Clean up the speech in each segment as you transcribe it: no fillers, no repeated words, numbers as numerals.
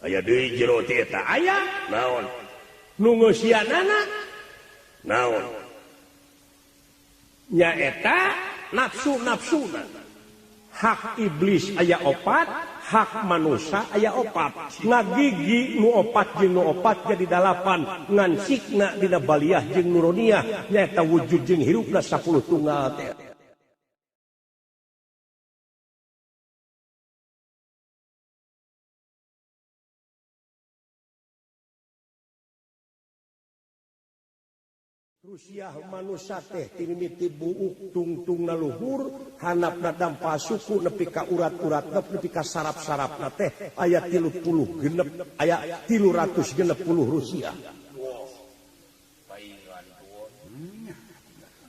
Aya deui jero ti eta aya naon nu ngeusianana naon nyaeta nafsu-nafsuna. Hak iblis aya opat, hak manusia aya opat. Ngagigi nu opat jeung nu opat jadi dalapan, ngan sikna dina baliah jeung nuroniah nyaeta wujud jeung hirupna 10 tunggal teh. Rusiah manusia teh timimiti buuk tungtung na luhur hanapna dampa suku nepi ka urat-urat nepi ka sarap-sarapna teh aya 36 aya 360 rusiah.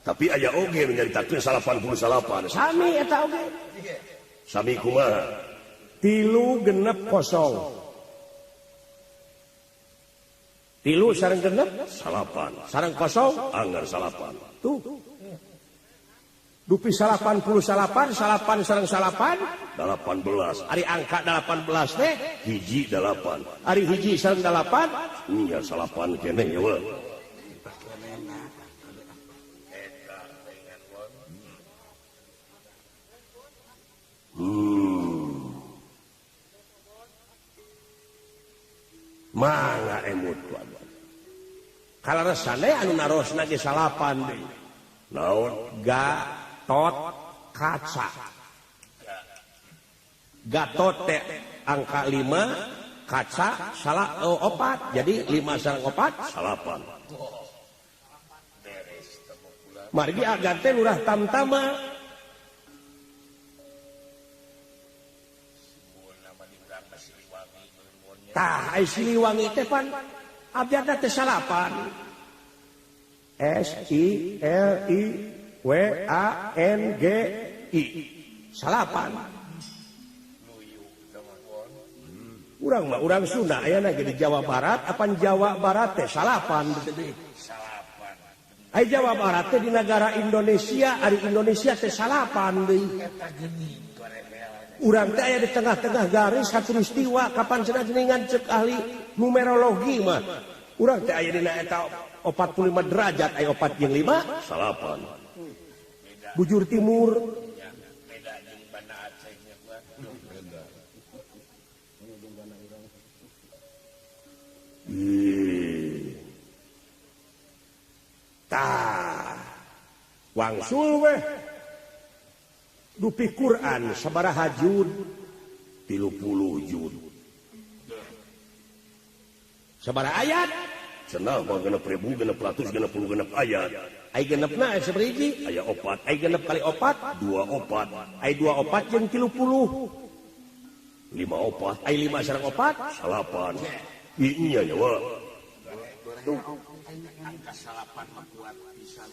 Tapi aya oge nu nyaritakeun 88. Sami eta oge. Sami kumaha? 360. Tilu sareng genep salapan, sareng kosong anggar salapan. Tuh. Dupi 88, salapan sareng salapan 18. Ari angka 18 teh hiji 8. Ari hiji sareng 8 nya salapan keneh ye we. Mangga emut tuan. Kalaresane anu narosna ge salapan deui. Naon? Gatot kaca. Gatot teh angka 5, kaca salah opat. Jadi 5 sareng opat salapan. Margi agan teh lurah tamtama. Tah ai Siliwangi teh pan abjadna teh salapan. S I L I W A N G I salapan. Urang mah urang Sunda ayana ge di Jawa Barat, apan Jawa Barat teh salapan. Ai Jawa Barat teh di negara Indonesia, ari Indonesia teh salapan deui. Urang teh aya di tengah-tengah garis khatulistiwa kapan cenah geuningan ceuk ahli numerologi mah. Urang teh aya dina eta 45 derajat aya 4 jeung 5 salapan. Bujur timur. Tah wangsul weh. Dupi Quran sabaraha juz? 30 juz. Sabaraha ayat? Cenah mah 6.666 ayat. Ai genepna aya sabaraha hiji? Aya opat. Ai genep kali opat? 2 opat. Ai 2 opat jeung 30. 5 opat. Ai 5 sareng opat? Salapan. Ieu nya wa. Angka salapan mah kuat pisan.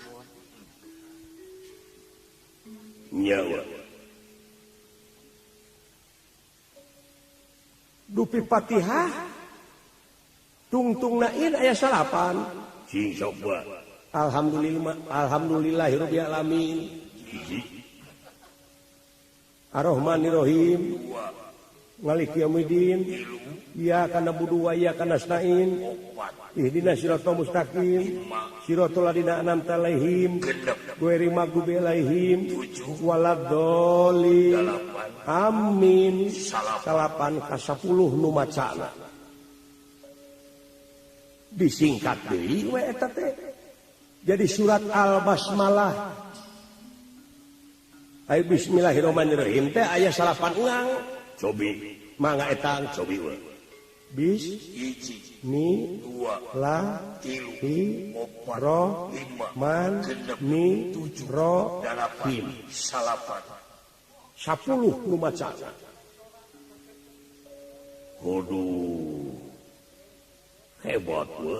Nyawa. Dupi Fatihah tungtung nain aya salapan. Cing sok bae. Alhamdulillah, alhamdulillahirabbil alamin. Hiji. Arrahmanirrahim. Dua. Maliki yaumiddin. Iyyaka na'budu wa iyyaka nasta'in. Ihdinas siratal mustaqim. Siratal ladzina an'amta 'alaihim. Ghairil maghdubi 'alaihim waladdallin. Amin. Salapan ka 10 nu macana. Disingkat deui we eta teh. Jadi surat Al-Basmalah. Ai bismillahirrahmanirrahim teh aya salapan uang. Cobi mangga etang cobi we. Bis hiji ni dua la tilu hi opat ro lima man genep ni tujuh ro dalapan him. Salapan 10 nu macana. Waduh hebat we.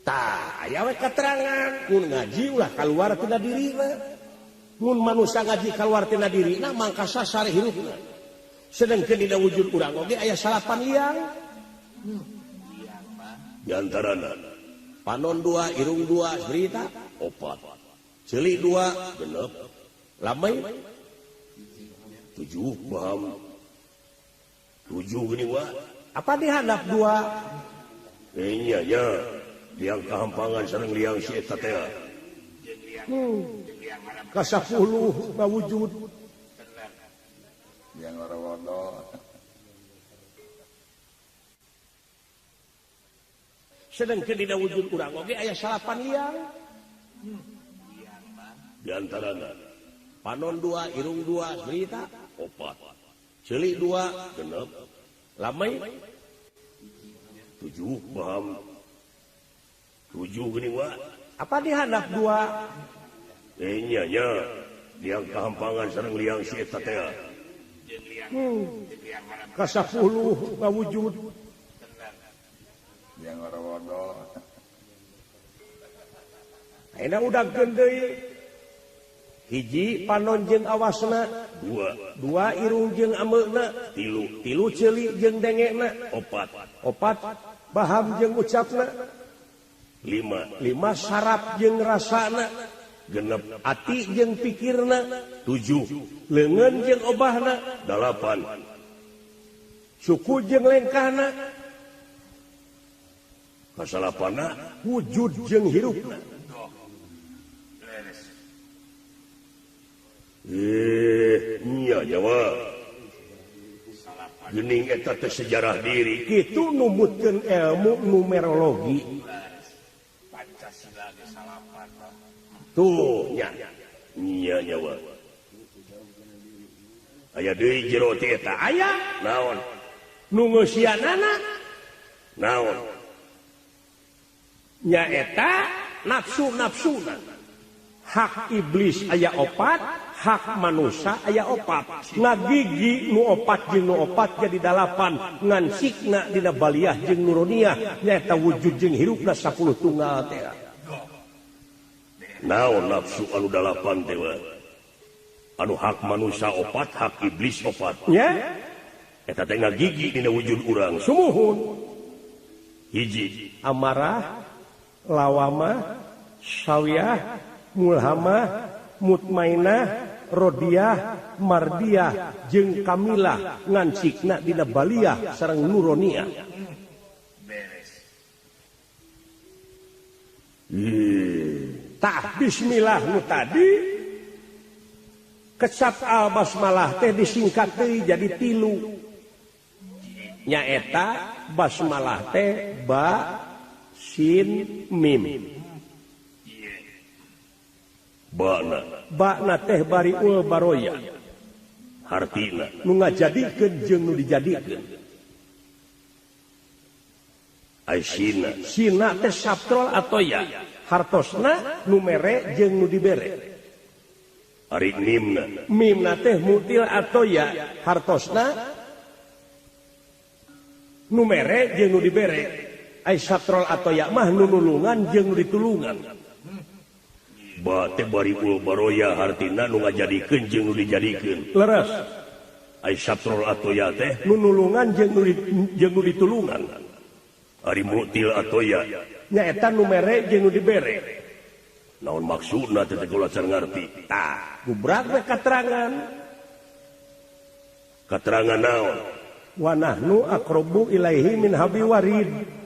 Tah aya we keterangan mun ngaji ulah kaluar tina dirina. Mun manusia ngaji kaluar tina dirina mangka sasar hirupna. Sedangkan dina wujud urang oge aya salapan liang. Di antarana panon 2, irung 2, berita opat, ceuli 2, genep, lamai 7 paham. 7 geuning wa. Apa dihandap 2? Nya nya liang kahampangan sareng liang si eta teh. Ka 10 ngawujud. Liang ora-wodo. Sedangkan dina wujud urang oge aya 9 liang. Di antarana panon 2, irung 2, cerita 4, ceuli 2, 6, lamai 7, baham 7 geuning wa. Apa dihandap 2? Nya nya liang kahampangan sareng liang si eta teh. Ka 10 ngawujud. Liang ora-wodo. Ayeuna udagkeun deui. 1 panon jeung awasna, 2 2 irung jeung ameuna, 3 3 ceuli jeung dengekna, 4 4 baham jeung ucapna, 5 5 sarap jeung rasana, 6 ati jeung pikirna, 7 leungeun jeung obahna, 8 suku jeung lengkahna, kasalapana wujud jeung hirupna. Nya nyawa geuning eta teh sejarah diri kitu numutkeun ilmu numerologi. Pancasila ge salapan. Tuh nya nya nyawa aya deui jero teh eta aya naon nu ngeusianana naon nya eta nafsu-nafsuna. Hak iblis aya 4, hak manusia aya 4. Ngagigi nu 4 jeung nu 4 jadi 8, ngan sikna dina baliah jeung nuroniah nyaeta wujud jeung hirupna 10 tunggal teh. Naon nafsu anu 8 teh wa? Anu hak manusia 4, hak iblis 4. Nya eta teh ngagigi dina wujud urang. Sumuhun. 1 amarah, lawamah, sawiyah, mulhamah, mutmainah, rodiah, mardiah, jeung kamilah ngan sikna dina baliah sareng nuroniah. Tah bismillah nu tadi kecap al basmalah teh disingkat deui jadi 3. Nyaeta basmalah teh ba sin mim. Bana bakna teh bariul baroya hartina nu ngajadikeun jeung nu dijadikeun. Ai sina sina teh satrol atoya hartosna nu mere jeung nu dibere. Ari mimna mimna teh mutil atoya hartosna nu mere jeung nu dibere. Ai satrol atoya mah nu nulungan jeung nu ditulungan. Ba teh bariul baroya hartina nu ngajadikeun jeung nu dijadikeun. Leres. Ai satrol atoya teh nu nulungan jeung nu ditulungan. Ari mutil atoya nyaeta nu mere jeung nu dibere. Naon maksudna teh kula can ngarti. Tah, gubrak we katerangan. Katerangan naon? Wa nahnu aqrabu ilaihi min habi warid.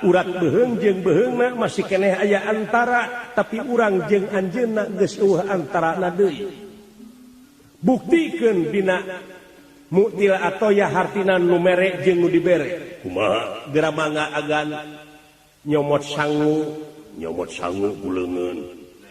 Urat beuheung jeung beuheungna masih keneh aya antara, tapi urang jeung anjeunna geus eueuh antarana deui. Buktikeun dina mutil atoya hartina nu mere jeung nu dibere. Kumaha? Geura mangga agan nyomot sangu, nyomot sangu ku leungeun.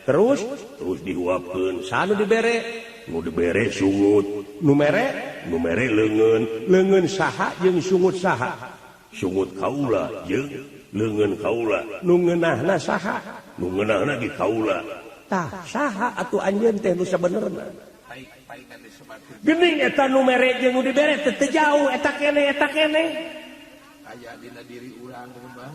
Terus terus dihuapkeun. Saha nu dibere? Nu dibere sungut. Nu mere? Nu mere leungeun. Leungeun saha jeung sungut saha? Sungut kaula jeung leungeun kaula. Nu ngeunahna saha? Nu ngeunahna di kaula. Tah saha atuh anjeun teh nu sabenerna? Geuning eta nu mere jeung nu dibere teh teu jauh eta keneh eta keneh. Aya dina diri urang mah.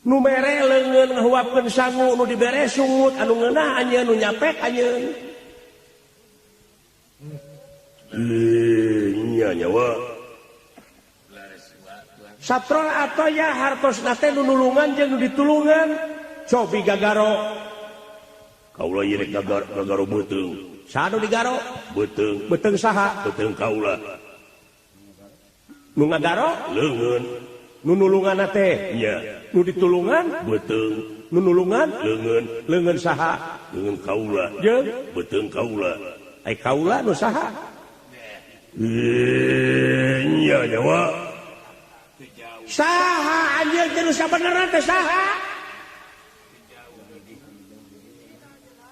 Nu mere leungeun ngahuapkeun sangu, nu dibere sungut, anu ngeunah anjeun nu nyapek anjeun. Nya nyawa. Satrol atoya hartosna teh nu nulungan jeung nu ditulungan. Cobi gagaro. Kaula ieu rek gagaro beuteung. Saha nu digaro? Beuteung. Beuteung saha? Beuteung kaula. Nu ngagaro leungeun. Nu nulungan teh nya. Nu ditulungan beuteung. Nu nulungan leungeun. Leungeun saha? Leungeun kaula. Jeung beuteung kaula. Ai kaula nu saha? Nya nyawa. Saha anjeun teh nu sabenerna teh saha?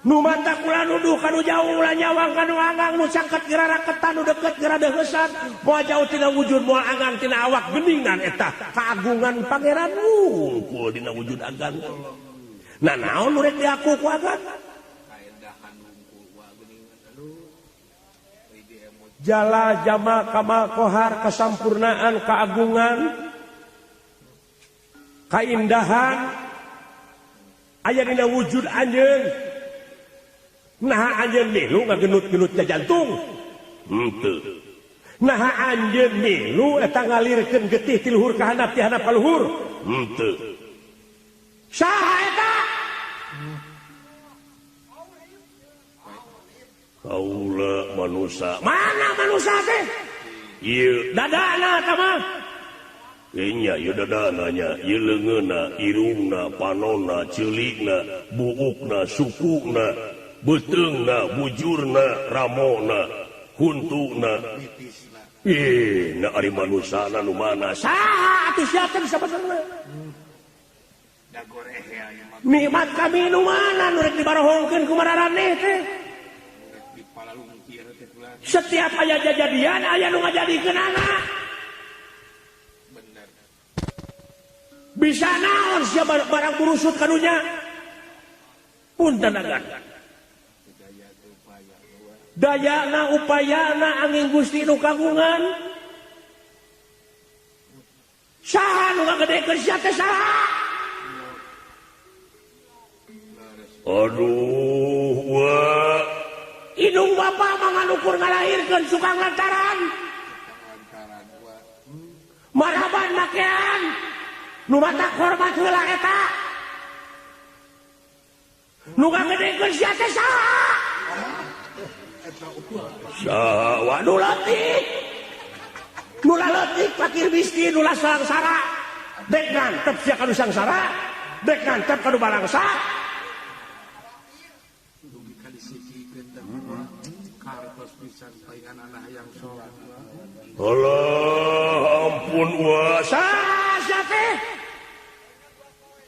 Nu mata kula nuduh kanu jauh ulah nyawang kanu anggang nu cangkat geura raketan nu deket geura deuheusan moal jauh tina wujud moal anggang tina awak geuningan eta kagungan pangeran wungkul dina wujud agang. Nah naon nu rek diaku ku agang? Jala jamal kamal kohar kasampurnaan keagungan kaindahan aya dina wujud anjeun. Nah anjeun milu ngagenut-genut jantung henteu. Nah anjeun milu eta ngalirkeun getih ti luhur ka handap ti handap ka luhur henteu. Saha eta? Kaula manusa. Mana manusa teh? Ieu dadana eta mah. Nya ieu dadana nya, ieu leungeunna, irungna, panonna, ceulikna, buukna, sukuna, beuteungna, bujurna, ramona, huntuna. Ih, na ari manusana nu mana? Saha atuh sia teh sabenerna? Nikmat kami nu mana nu rek dibarohongkeun ku mararaneh teh? Setiap aya jajadian aya nu ngajadikeun anak. Bisa naon sia barang burusut kadunya? Punten agan. Dayana upayana angin Gusti nu kagungan. Saha nu ngagedekeun sia teh saha? Aduh, wa. Hidung bapak mah nganukur ngalahirkeun sukang lantaran. Marhaban makean. Nu matak hormat heula eta. Nu ngagedekeun sia teh saha? Saha wa nu leutik. Nu leutik fakir miskin nu sangsara. Dek ngantep sia ka nu sangsara, dek ngantep ka nu balangsa. Allah ampun wa. Saha sia teh?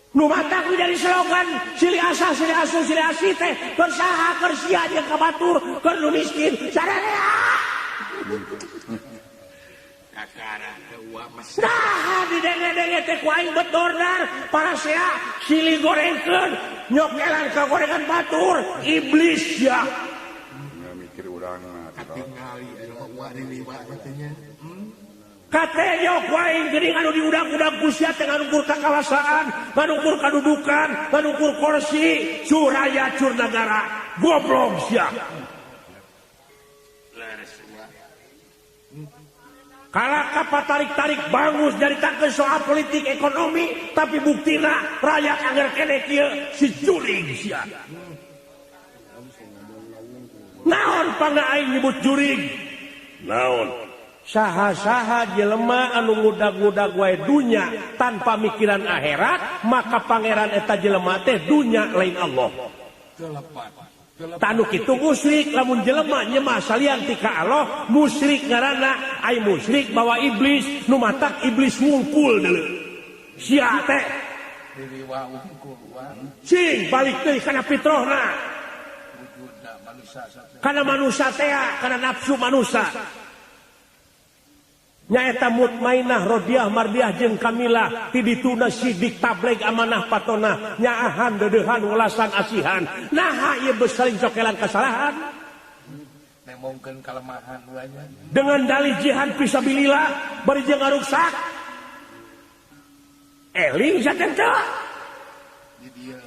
Nu matak jadi slogan silih asah silih asuh silih asih teh keur saha keur sia jeung ka batur keur nu miskin sararea. Nah didenge-denge teh ku aing bet dordar parasea silih gorengkeun nyokelan ka gorengan batur iblis ya. Mikir urang mah katingali aya diliwat teh nya. Katenyok waing geuning anu diudag-udag ku sia teh nganukur kakawasaan, nganukur kadudukan, nganukur kursi, curaya cur nagara, goblok sia. Kalaka patarik-tarik bangus nyaritakeun soal politik ekonomi, tapi buktina rakyat angger keneh kieu si jurig sia. Naon pangna aing nyebut jurig? Naon? Saha-saha jelema anu ngudag-ngudag wae dunya tanpa mikiran akhirat, maka pangeran eta jelema teh dunya lain Allah. Tanu kitu musyrik lamun jelema nyemah salian ti ka Allah, musyrik ngaranna ai musyrik bawa iblis nu matak iblis wungkul deuleu. Sia teh cing balik deui kana fitrahna. Kana manusia teh, kana nafsu manusia. Nyaeta mutmainah rodiah mardiah jeung kamilah ti dituna sidik tableg amanah patonah nyaahan deudeuhan welasan asihan naha ieu beus saling cokelan kasalahan nemongkeun kalemahan duanya dengan dalih jihad fisabilillah bari jeung ngaruksak eling saten teu di dieu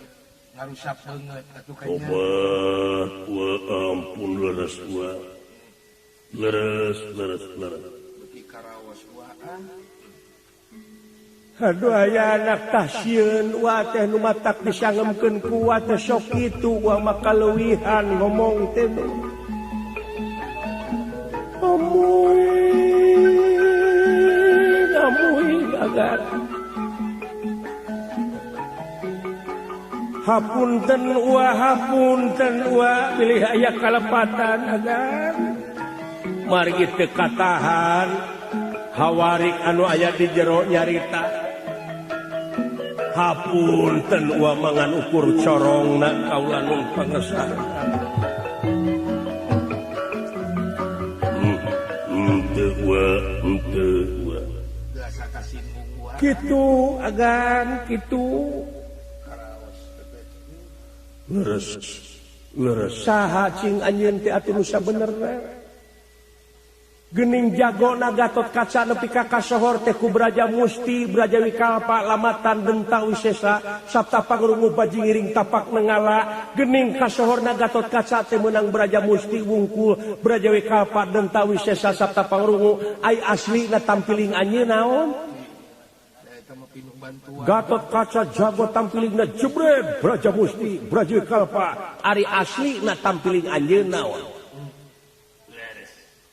ngarusak beungeut atuh kanya obat wa ampun leres wa leres leres leres. Aduh aya anak tasieun wa teh nu matak disangemkeun ku wa teh sok kitu wa maka leuwihan ngomong teh. Amoy. Hapunten wa hapunten wa pilih aya kalepatan agan. Margi teu katahan hawarik anu aya di jero nyarita. Hapunten wa mangan ukur corongna kaula nun pangesan. Henteu wa henteu wa. Kitu agan kitu. Leres leres saha cing anjeun teh atuh nu sabenerna. Geuning jagona Gatot Kaca nepi ka kasohor teh ku Braja Musti, Braja Wikalpa, Lamatan, Denta Wisesa, Sabta Pangrungu Bajingiring Tapak Nengala. Geuning kasohorna Gatot Kaca teh meunang Braja Musti wungkul, Braja Wikalpa, Denta Wisesa, Sabta Pangrungu, ai aslina tampiling anjeun naon? Gatot Kaca jago tampilingna jebret Braja Musti, Braja Wikalpa, ari aslina tampiling anjeun naon?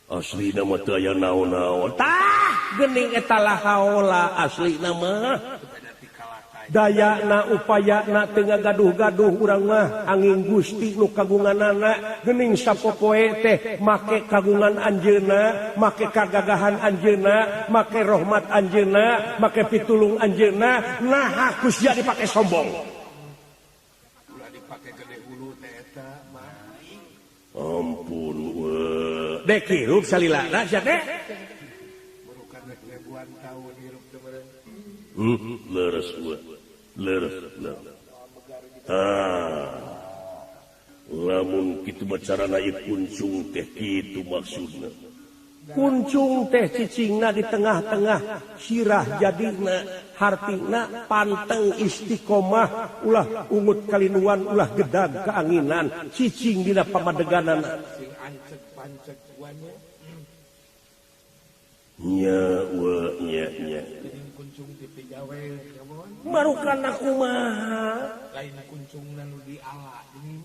Aslina mah teu aya naon-naon. Tah, geuning eta lahaola aslina mah. Dayana upayana teu ngagaduh-gaduh urang mah angin Gusti nu kagunganana geuning sapopoe teh make kagungan anjeunna, make kagagahan anjeunna, make rahmat anjeunna, make pitulung anjeunna, nah ku sia dipake sombong. Ulah dipake gede hulu teh eta mah. Ampun we. Dek hirup salila na sia teh. Burukan rek ribuan tahun hirup teh meureun. Leres we. Leres leres. Ah. Lamun kitu macarana ieu kuncung teh kitu maksudna. Kuncung teh cicingna di tengah-tengah sirah jadina hartina panteng istiqomah ulah ungut kalinuan ulah gedag keanginan cicing dina pamadeganana. Sing ancek pancek nya. Nya we nya nya. Kuncung di pigawe marukan kumaha lain kuncungna nu diala geuning.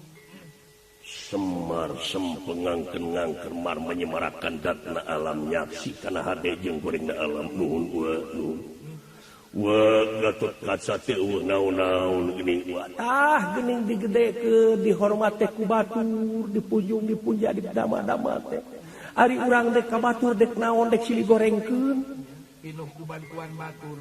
Semar sempengangken-ngangker mar menyemarakan datna alam nyaksi kana hade jeung gorengna alam nuhun we nuhun. We Gatot Kaca teh eueuh naon-naon geuning we. Tah geuning digedekeun dihormat teh ku batur dipunjung dipunja didama-dama teh. Ari urang dek ka batur dek naon dek silih gorengkeun. Pinuh ku bantuan batur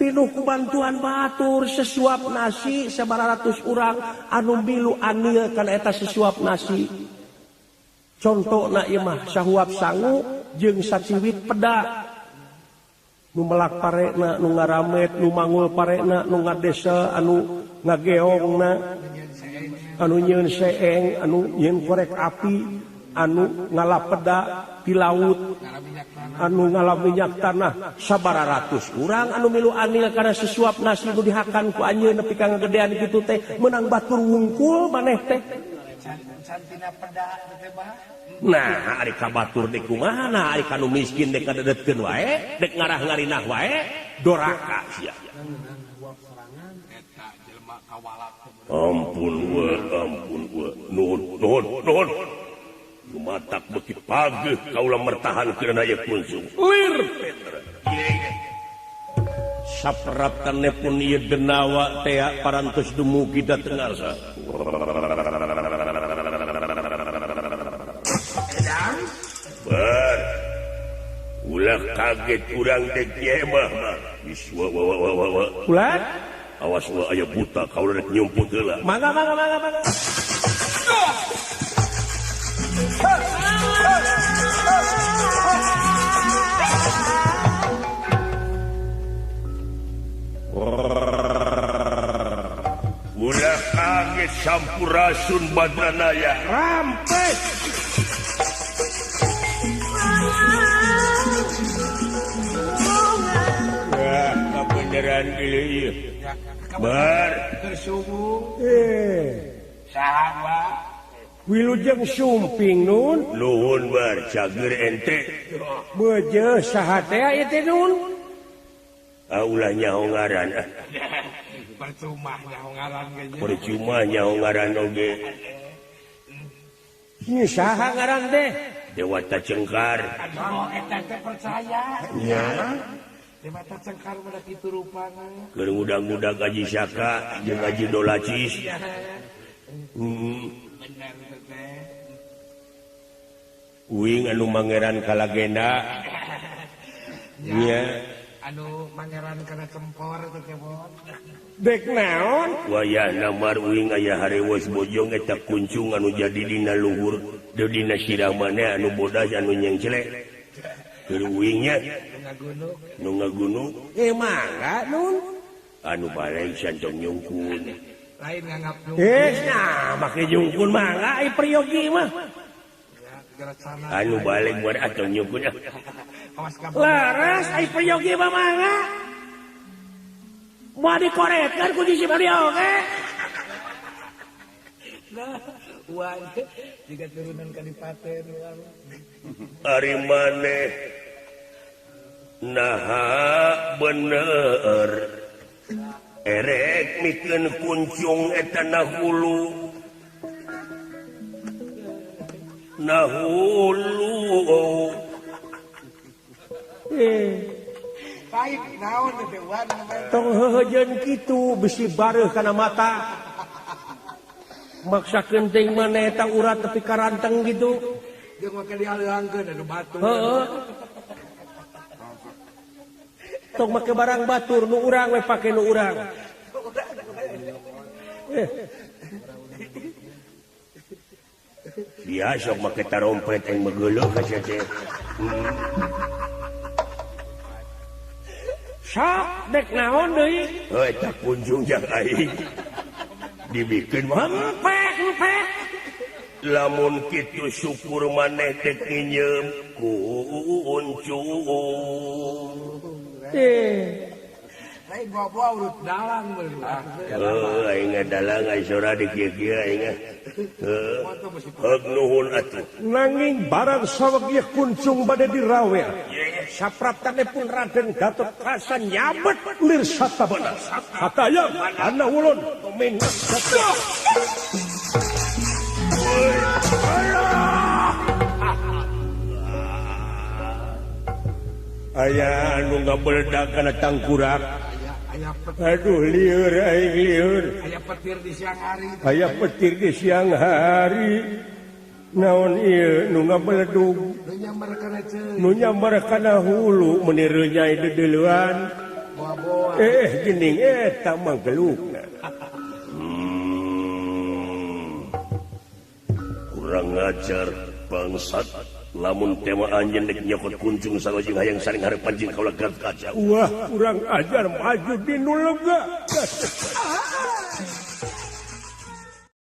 pinuh ku bantuan batur sesuap nasi sabaratus urang anu milu anil kana eta sesuap nasi. Contona ieu mah sahuap sangu jeung saciwit peda. Nu melak parena, nu ngaramet, nu mangul parena, nu ngadesa, anu ngageongna, anu nyieun seeng, anu nyieun korek api, anu ngalapeda di laut, anu ngala minyak tanah, sabararatus urang anu milu anil kana sesuap nasi nu dihakan ku anjeun nepi ka ngagedean kitu teh meunang batur wungkul maneh teh. Nah, ari ka batur dek kumaha, nah ari ka nu miskin dek kadedetkeun wae, dek ngarah-ngarinah wae, doraka sia. Ampun we, ampun we, nuhun, nuhun, nuhun. Matak beuki pageuh kaula mertahankeun aya kuncung. Lir Petra. Sapraptane pun ieu denawa tea parantos dumugi dateng asa. Bar. Ulah kaget urang dek mah mah. Wa wa wa wa wa. Ulah? Awas ulah aya buta kaula rek nyumput heula. Mangga mangga mangga mangga. Ulah kaget sampurasun Badranaya. Rampes. Wah, kabeneran ieu. Bar tersubuh. Saha wa? Wilujeng sumping nun. Nuhun bar cager ente. Beujeuh saha teh ieu teh nun? Ah ulah nyaho ngaran. Percuma nyaho ngaran ge. Percuma nyaho ngaran oge. Ini saha ngaran teh? Dewata Cengkar. Aduh, eta teh percaya. Nya. Mata cengkar pada kitu rupana. Keur muda-muda gaji Saka jeung gaji Dolacis. Bener teh. Uing anu mangeran kalagenda. Nya anu mangeran kana cempor teh kebon. Dek naon? Wayahna mar uing aya harewos bojong eta kuncung anu jadi dina luhur, deui dina sirah maneh anu bodas anu nyengcelek. Keur uingnya nu ngagunung mangga nun anu balik santong nyungkun lain nganggap nyungkun nah make nyungkun mangga ai priyogi mah anu balik buat atau nyungkun laras ai priyogi mah mangga moal dikoretkeun ku si priyogi nah wan jika turunan kadipaten ari maneh naha bener erek mikeun kuncung eta nahulu nahulu baik naon teh wan tong heuheujeun kitu bisi bareuh kana mata maksa kenting maneh eta urat tepi karanteng gitu jeung make dialeungkeun anu batur heeh tong make barang batur nu urang we pake nu urang dia sok make tarompet aing megeuleuh ka sia teh sok dek naon deui heuh eta kunjung jang aing dibikin mah empek empek lamun kitu syukur maneh teh nginyeum kuncung lain bawa urut dalang heuh aing dalang ai sora di kieu-kieu aing heuh heug nuhun atuh nanging barang saweg ieu kuncung bade dirawel sapraptane pun Raden Gatot Kaca nyabet lir satabana hatayang ana ulun minat aya anu ngabeledak kana tangkurak. Aduh lieur aing lieur. Aya petir di siang hari. Aya petir di siang hari. Naon ieu nu ngabeledug. Nu nyamber kana ceuli. Nu nyamber kana hulu meuni reunyai dedeuleuan. Boa-boa. Geuning eta mah gelukna. Kurang ajar bangsat. Lamun tema anjeun dek nyokot kuncung sarojing hayang saring hareupan jeung kaula Gatot Kaca. Wah, kurang ajar maju di nu lega.